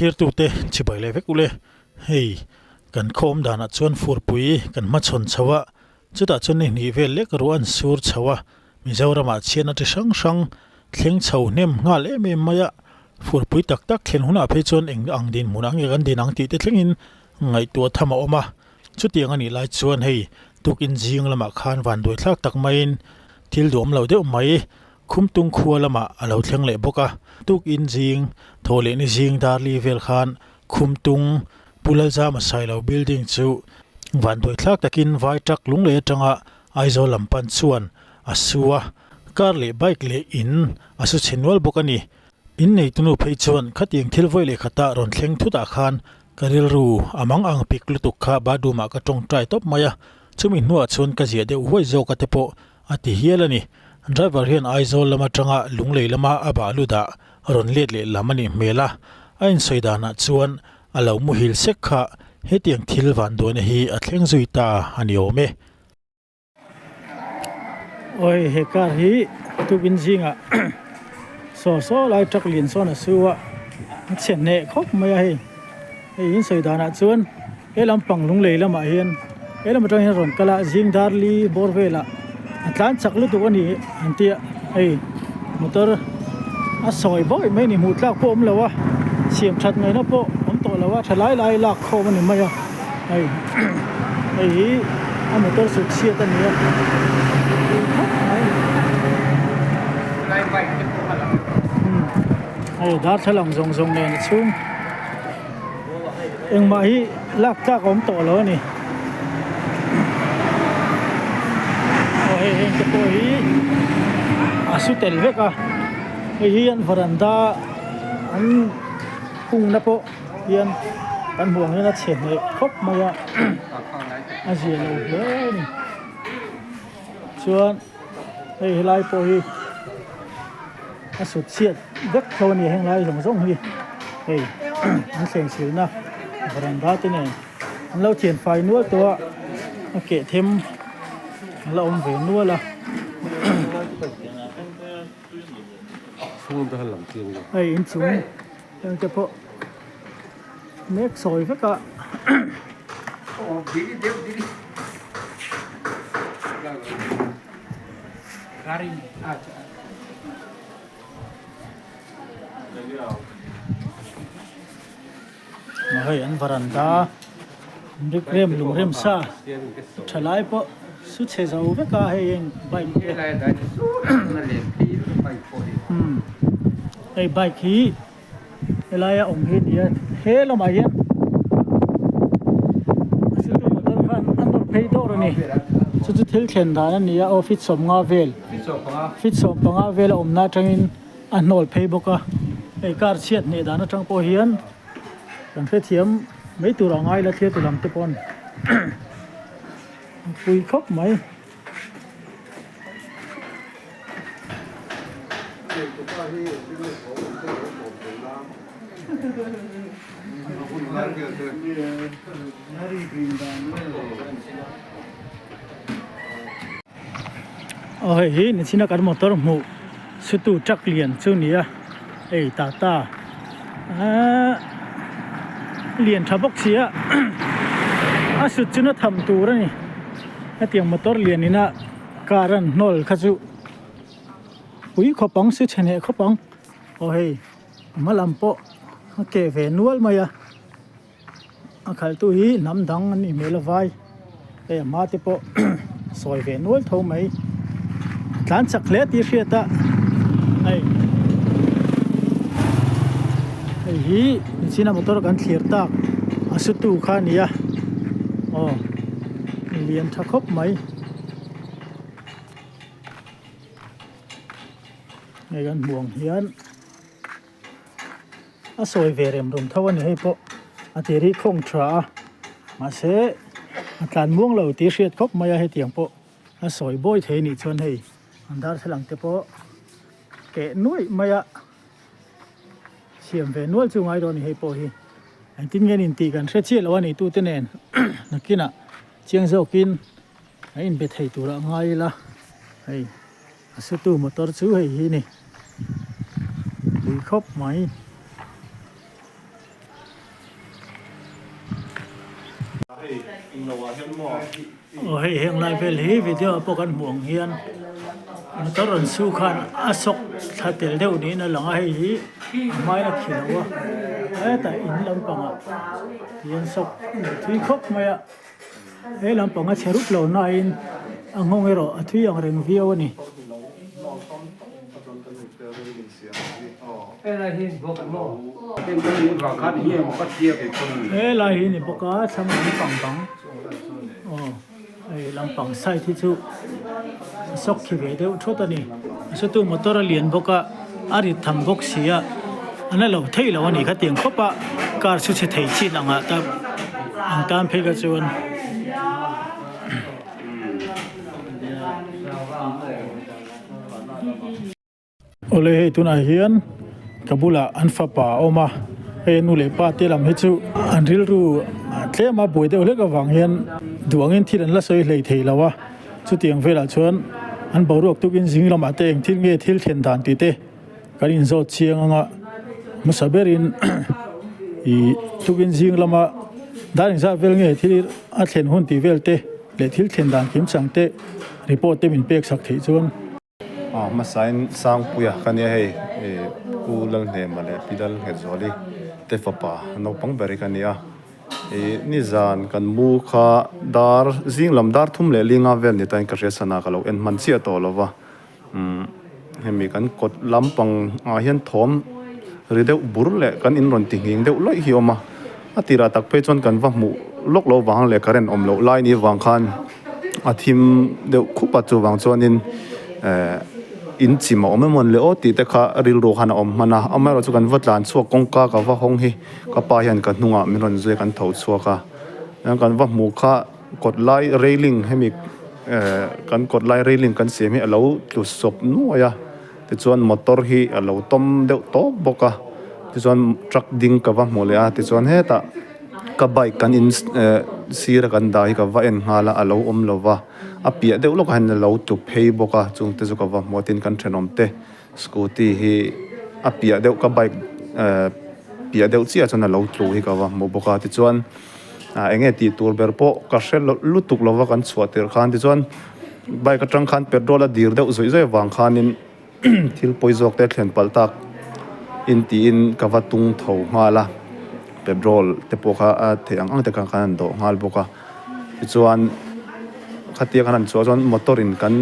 Thlirtute chibai leh vek ule, hei kan khawm danah chuan furpui kan hmachhawn chho a, chutah chuan ni hnih vel lek ruah an sur chho a, Mizoramah chhiatna chi hrang hrang thleng chho hnem nghal em em mai a, furpui tak tak thlen hunah phei chuan eng ang dinhmun ang nge kan din ang tih te thlengin ngaihtuah tham a awm a, chutiang a nih lai chuan hei tukin zing lamah khan vanduai thlak tak maiin thil duhawm lo deuh mai Khumtung khua lamah a lo thleng leh bawk a, tukin zing thaw leh ni zing darli vel khan Khumtung Pu Lalzama Sailo building chu vanduai thlak takin vai truck lunglei atanga Aizawl lam pan chuan a su a, car leh bike leh in a su chhe nual bawk a ni. In neitunu phei chuan khatiang thil vawi leh khata rawn thleng thutah khan ka rilru a mang ang pik lutuk kha bathroom ah ka tawngtai tawp mai a, chumi hnuah chuan ka ziah deuh huai zawk a te pawh a ti hial a ni. Driver hian Aizawl lam atanga Lunglei lama a bah lut ah rawn let leh lam a nih hmel a, a insawi danah chuan a lo muhil sek kha hetiang thil vanduaina hi a thleng zui ta a ni awm e. Awi he car hi tukin zingah saw saw lai truck lian sawn a su a, a chhe hneh khawp mai a hei. Hei insawi danah chuan he lampang lunglei lamah hian he lam atang hian rawn kal a zing dar li bawr velah a tlan chak lutuk a ni an tia hei motor a sawi bawih mai a ni hmuh tlak pawh a awm lo a siam that ngaihna pawh awm tawh lo a tha lai lai lak khawm a ni mai a hei hei hi a motor sut chhiat a ni a khawp mai hei darthlalang zawng zawng nen a chhung. Engmah hi lak tlak a awm tawh lo a ni. Aw hei heng te pawh hi a su tel vek a hei hi an varanda an hungna pawh hian kan hmuh ang hian a chhe hneh khawp mai a a zia lo hle a ni chuan hei helai pawh hi. A sut chhiat vek tho a ni heng lai zawng zawng hi hei an thleng silna varanda te nen an lo thian fai nual tawh a a keh them a la awm ve nual a hei inchung heng te pawh mek sawi vek a. Hei an varanda brick rem lung rem sa tha lai pawh su chhe zo vek a hei heng bike te hei bike hi helaia awm hi a ni a he lamah hian a situ motor khan a nawr phei dawr a ni chu chu thil thlen dan a ni a aw feet sawmnga vel feet sawmpanga vel a awmna atangin a hnawl phei bawk a hei car chhiat hneh dan atang pawh hian kan hrethiam mai tur a ngai la thlir tu lam te pawn a pui khawp mai. Aw hei hi nichina kan motor hmuh sutu truck lian chu a ni a hei tata ahh lian tha bawk si a a sut chu na tham tur a ni hetiang motor lian ina car an hnawl kha chu. Pui khawp ang si chhe hneh khawp ang aw hei a hma lam pawh a keh ve nual mai a a khalhtu hi hnam dang an nih hmel a vai hei a hma te pawh sawi ve nual tho mai a tlan chak hle tih a hriat a hei hei hi nichina motor kan thlir tak a su tu kha a ni a aw lian tha khawp mai. Hei kan hmuh ang hian a sawi ve rem rum tho a ni hei pawh a tir hi khawng tha a mahse a tlan muang lo tih hriat khawp mai a hetiang pawh a sawi bawi thei a nih chuan hei an darthlalang te pawh keh nuaih mai a siam ve nual chu ngai dawn a ni hei pawh hi engtin nge an intih kan hre chiah lo a ni tute nen nakinah chiang zawkin. A inbe thei turah ngai ila hei a sutu motor chu hei hi ni pui khawp mai. Aw hei heng lai vel hi video ah pawh kan hmuh ang hian motor rawn su khan a sawk thla tel deuh niin a lang a hei hi a hmain a khi lo a hetah in lampangah hian sawk thui khawp mai a he lampang a chhe rup lo nain a nghawng erawh a thui ang reng viau a ni. He lai hi ni bawk a thlang lampang bang aw hei lampang side hi chu a sawk khi ve deuh thawt a ni a saw tu motor a lian bawk a a rit tham bawk si a a na lo theih lo a ni khatiang khawp a car chu chhe thei chin ang ah tak ang tan phei kha chuan. Awle hei tunah hian ka bulah an fapa a awm a, hei a nu leh pa te lam hi chu an rilru tlem a buai deuh hlek avang hian duh angin thil an la sawi hlei thei lo a, chutiang velah chuan an boruak tukin zing lamah te eng thil nge thil thlen dan tih te kan inzawt chiang ang a, hmasa berin ih tukin zing lama dar engzat vel nge thil a thlen hun tih vel te leh thil thlen dan kim chang te report te min pek sak theih chuan. A hmasain Sangpuia ka nia hei ih Pu Lalhnema leh Pi Lalnghetzuali te fapa naupang ber hi ka nia. Ih nizan kan mu kha dar zing lam dar thum leh linga vel ni tain ka hria sana ka lo en hman chiah tawh lo va. Umm hemi kan kawt lampang ah hian thawm ri deuh bur leh kan in rawn ti nghing deuh lawih hi a awm a. A tirah tak phei chuan kan va hmuh lawk loh vang leh current awm loh lai ni vang khan a thim deuh khup a chuvang chuanin eh in chim a awm emaw le aw tih te kha rilru khan a awm hman a amaherawhchu kan va tlan chhuak kawngka ka va hawng hi ka pa hian ka hnungah min rawn zui a kan tho chhuak a kan va hmuh kha kawt lai railing hemi eh kan kawt lai railing kan siam hi a lo tlu sawp nuai a tichuan motor hi a lo tawm deuh tawp bawk a tichuan truck ding ka va hmu leh a tichuan hetah ka bike kan in eh sir a kan dah hi ka va en nghal a a lo awm lo va a piah deuh lawkah hian a lo tlu phei bawk a chung te chu ka va hmu a tin kan thenawm te scooty hi a piah deuh ka bike eh piah deuh chiah chuan a lo tlu hi ka va hmu bawk a tichuan ah eng nge tih tur ber pawh ka hre lutuk lo va kan chhuah tirh khan tichuan bike atang khan petrol a dir deuh zawih zawih avang khanin thil pawi zawk te thlen palh tak in tiin ka va tung tho nghal a petrol te pawh kha a theih ang ang te khan an dawh nghal bawk a tichuan khatia kan han chhuah chuan motor in kan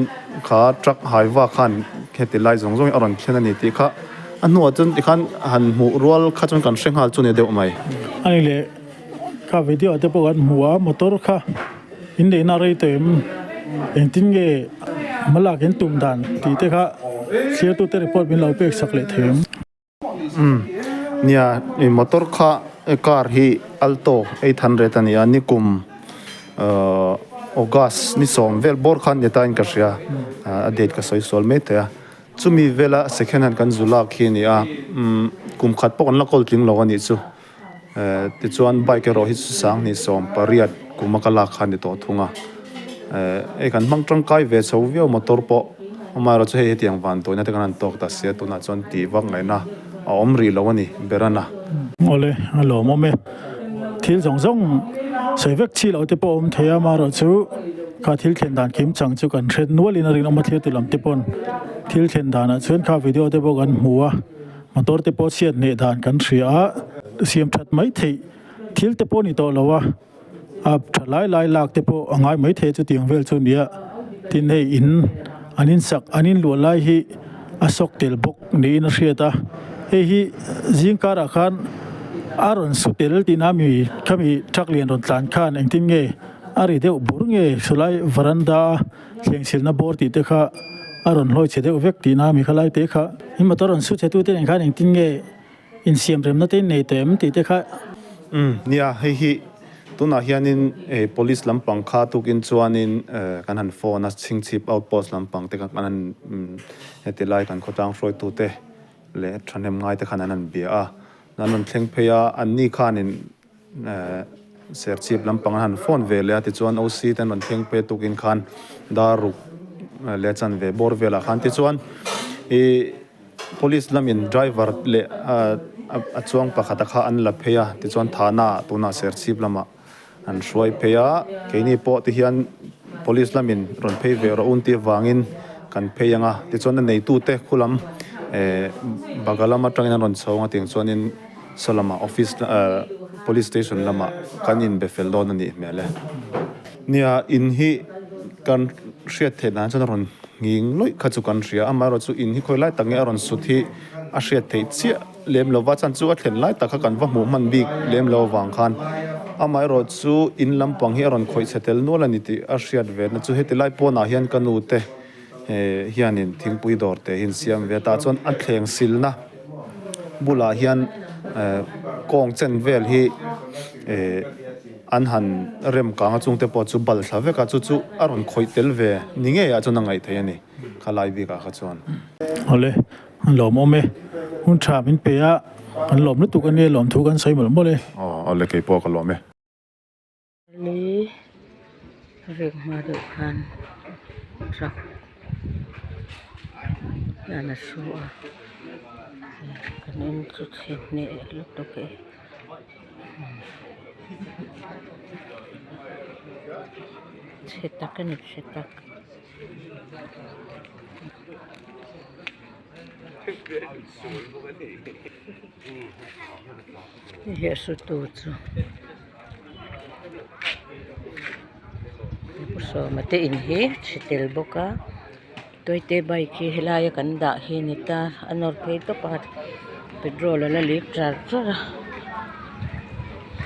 kha truck hai vak khan heti lai zawng zawng hi a rawn thlen a ni tih kha a hnuah chuan tikhan han hmuh rual kha chuan kan hre nghal chu ni deuh mai. A ni leh kha video te pawh kan hmu a motor kha inneihna rei tawh em engtin nge hmalak in tum dan tih te kha thliartute report min lo pek sak leh thei em. Umm nia i motor kha car hi alto 800 a ni a nikum ahh august ni sawm vel bawr khan ni ta in ka hria a date ka sawi sual mai thei a chumi vela second hand kan zu lak hi a ni a umm kum khat pawh kan la kawl tling lo a nih chu eh tichuan bike erawh hi chu sanghnih sawm pariat kum a ka lak kha a ni tawh thung a eh hei kan hmang tangkai ve chho viau motor pawh amaherawh chu hei hetiang van tawina te kan han tawk ta sia tunah chuan tih vak ngaihna a awm rih lo a ni berana. Awle a lawmawm e thil zawng zawng sawi vek chi loh te pawh a awm thei a amaherawh chu kha thil thlen dan kim chang chu kan hre nualin a rinawm a thlir ti lam te pawn thil thlen danah chuan kha video te pawh kan hmu a. Motor te pawh chhiat hneh dan kan hria a, siam that mai theih thil te pawh a ni tawh lo a, a tha lai lai lak te pawh a ngai mai thei a chutiang vel chu a ni a, tin hei in an in sak an in luah lai hi a sawk tel bawk niin a hriat a, hei hi zing karah khan a rawn su tel tihna mi khami truck lian rawn tlan khan engtin nge a ri deuh bur nge sawlai varanda a. Thleng silna bawr tih te kha a rawn hlawi chhe deuh vek tihna a mi kha lai te kha. In motor rawn su chhe tu te nen khan engtin nge insiam remna te in nei tawh em tih te kha. Umm nia hei hi tunah hianin eh police lampang kha tukin chuanin eh kan han phone a chhingchhip outpost lampang te kha kan han heti lai kan khawtlang hruaitu te leh thahnem ngai te khan an han bia a an rawn thleng phei a anni khanin Serchhip lampang an han phone ve leh a tichuan OC te an rawn thleng phei tukin khan dar ruk leh chanve bawr velah khan tichuan ih police lamin driver leh a chuang pakhata kha an la phei a tichuan thana ah tunah Serchhip lamah. An hruai phei a, keini pawh ti hian police lamin rawn phei ve rawh un tih avangin kan phei ang a, tichuan a neitute khu lam eh Baga lam atangin an rawn chho ang a tiang chuanin saw lamah office eh police station lamah kan inbe fel dawn a nih hmel e. Nia in hi kan hriat theih dan chuan a rawn nghing lawih kha chu kan hria, amaherawhchu in hi khawi lai tak nge a rawn sut hi a hriat theih chiah. Lem lova chan chu a thlen lai tak kha kan va hmuh hman bik lem lo avang khan amaherawh chu in lampang hi a rawn khawih chhe tel nual a ni tih a hriat ve na chu heti lai pawnah hian ka nu te hianin thingpui dawr te hi an siam ve a tah chuan a thleng silna bulah hian kawng chen vel hi an han rem kang a chungte pawh chu bal thla vek a chu chu a rawn khawih tel ve ni ngei ah chuan a ngaih theih a ni khalai bikah kha chuan. Awle. An lawmawm e. Hun tha min pe a, an lawm lutuk a nia lawmthu kan sawi mawlh mawlh e. Aw, awle kei pawh ka lawm e. Li vek hma deuh khan truck hian a su a kan en chu chhe hneh lutuk e chhe tak a ni chhe tak. Hei a su tu chu pu sawma te in hi chhe tel bawk a tawite bike hi helaia kan dah hi a ni ta a nawr phei tawp a petrol a la lik char char a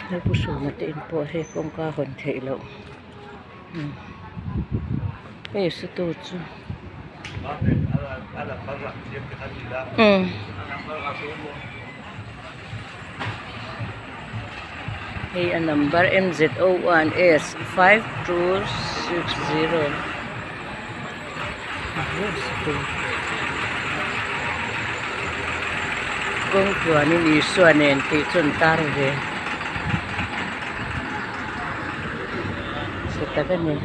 hei pu sawma te in pawh hei kawngka a hawn theih loh. Hei su tu chu umm hei a number m z o 1 s 5260 kawng tluanin Isua nen tih chu an tar ve. Chhe tak a ni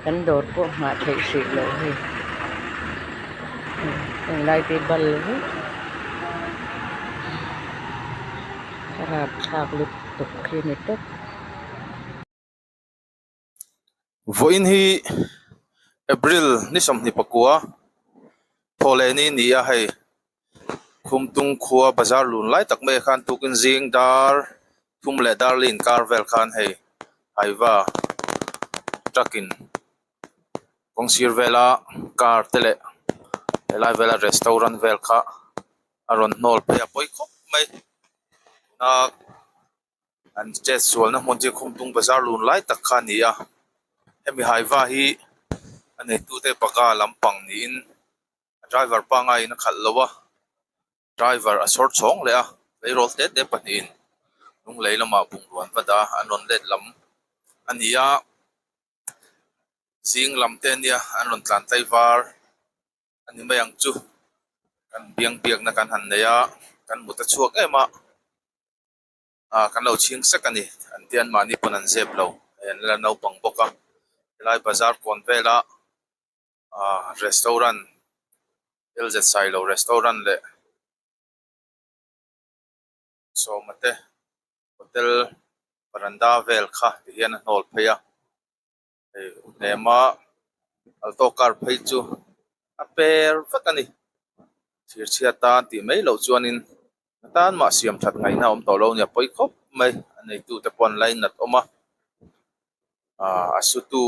kan dawr pawh nghah theih hrih loh hei heng lai te hi bal vek a rapthlak lutuk khi a ni tawp. Vawiin hi April ni 24 thawhleh ni ni a hei Khumtung khua bazar lun lai tak mai ah khan tukin zing dar thum leh dar li inkar vel khan hei Haiva truck in kawng sir vela car te leh helai vela restaurant vel kha a rawn hnawl phei a pawi khawp mai tuna an chet sualna hmun chu Khumtung bazar lun lai tak kha a ni a hemi Haiva hi a neitute Baga lampang niin a driver pangaiin a khalh lo a driver a sawr chhawng leh a tleirawl te te pahnihin lunglei lamah bungrua an va dah a an rawn let lam a ni a zing lam te ania an rawn tlan tlaivar a ni mai ang chu kan biang biakna kan han nei a kan mut a chhuak em a. ah kan lo chhing sek a ni an tia anmahni pawn an zep lo hei an la naupang bawk a helai bazar kawn vela ah restaurant L Z Sailo restaurant leh sawma te hotel varanda vel kha ti hian a hnawl phei a hei hnema alto car phei chu a per vek a ni thir chhiat tan tih mai loh chuanin a tan mah siam that ngaihna a awm tawh lo a ni a pawi khawp mai a neitu te pawh an lainat awm a ah a sutu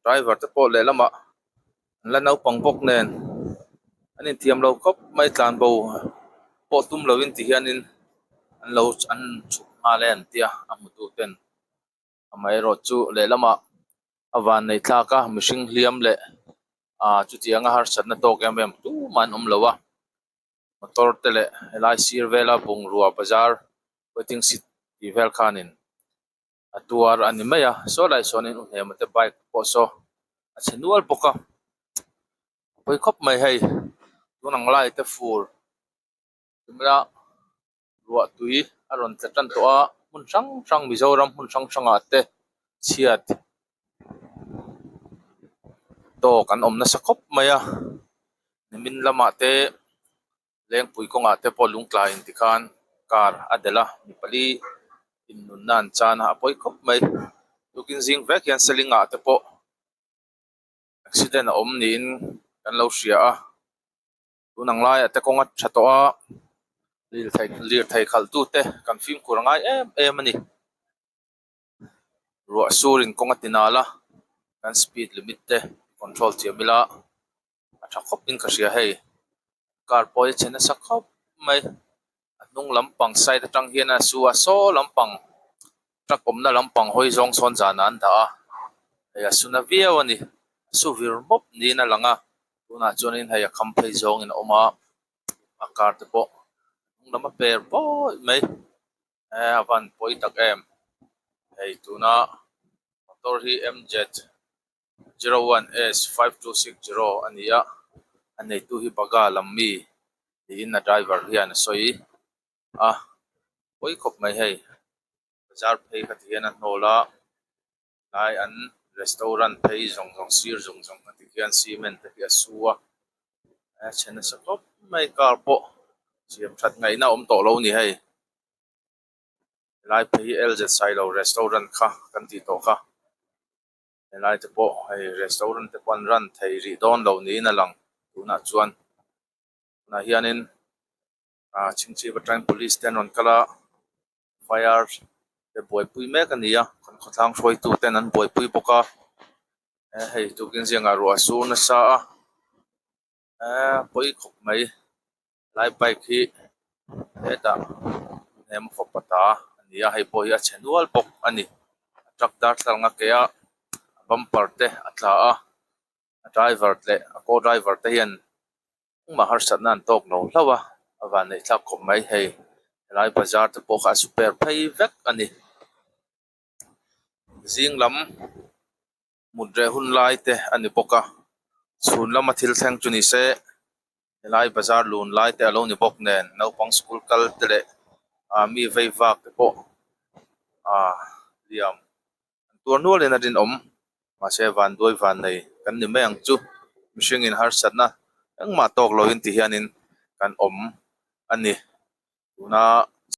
driver te pawh lehlamah an la naupang bawk nen an inthiam lo khawp mai tlan bo pawh tum lovin ti hianin an lo an chhuk nghal e an tia a hmutu ten. Amaherawh chu lehlamah a van nei thlak a mihring hliam leh ah chutianga harsatna tawk em em tumah an awm lo a motor te leh helai sir vela bungrua bazar waiting seat tih vel khanin a tuar a ni mai a saw lai sawnin u hnema te bike pawh saw a chhe nual bawk a pawi khawp mai hei tun ang lai te fur tumla ruah tui a rawn tla tan tawh a hmun hrang hrang Mizoram hmun hrang hrangah te chhiat tawk an awm nasa khawp mai a nimin lamah te lengpui kawngah te pawh lungtlai in tikhan car a delh a mi pali. In nunna an chan a a pawi khawp mai tukin zing vek hian seling ah te pawh accident a awm niin kan lo hria a tun ang laiah te kawng a tha tawh a lirthei lirthei khalh tu te kan fimkhur a ngai em em a ni ruah sur in kawng a ti nal a kan speed limit te control thiam ila a tha khawp in ka hria hei car pawh hi a chhe nasa khawp mai a hnung lampang side atang hian a su a saw lampang truck awmna lampang hawi zawng sawn zanah an dah a hei a su na viau a ni a su vir mawp niin a lang a tunah chuanin hei a kham phei zawngin a awm a a car te pawh hnung lam a per bawih mai eh a van pawi tak em hei tuna motor hi M Z zero one S 5260 a ni a a neitu hi Baga lam mi niin a driver hian a sawi a pawi khawp mai hei bazar phei kha ti hian a hnawl a tlai an restaurant phei zawng zawng sir zawng zawng kha ti khian cement te hi a su a a chhe nasa khawp mai car pawh siam that ngaihna a awm tawh lo a ni hei helai phei hi L Z Sailo restaurant kha kan tih tawh kha. Helai te pawh hei restaurant te pawh an run thei rih dawn lo niin a lang tunah chuan tunah hianin ah chhingchhip atangin police te an rawn kal a fire te buaipui mek a ni a kan khawtlang hruaitu ten an buaipui bawk a hei tukin zingah ruah a sur nasa a eee pawi khawp mai helai bike hi hetah hnem fawpa ta a ni a hei pawh hi a chhe nual bawk a ni truck darthlalang a ke a bumper te a tla a a driver leh a co driver te hian engmah harsatna an tawk lo hlauh a a vanneih thlak khawp mai hei helai bazar te pawh kha a super phei vek a ni zing lam. Mut reh hun lai te a ni bawk a, chhun lama thil thleng chu ni se helai bazar lun lai te a lo ni bawk nen naupang school kal te leh ah mi vei vak te pawh ah liam an tuar nual in a rinawm mahse vanduai van nei kan ni mai ang chu mihring in harsatna engmah tawk lo in ti hian in kan awm a ni tuna.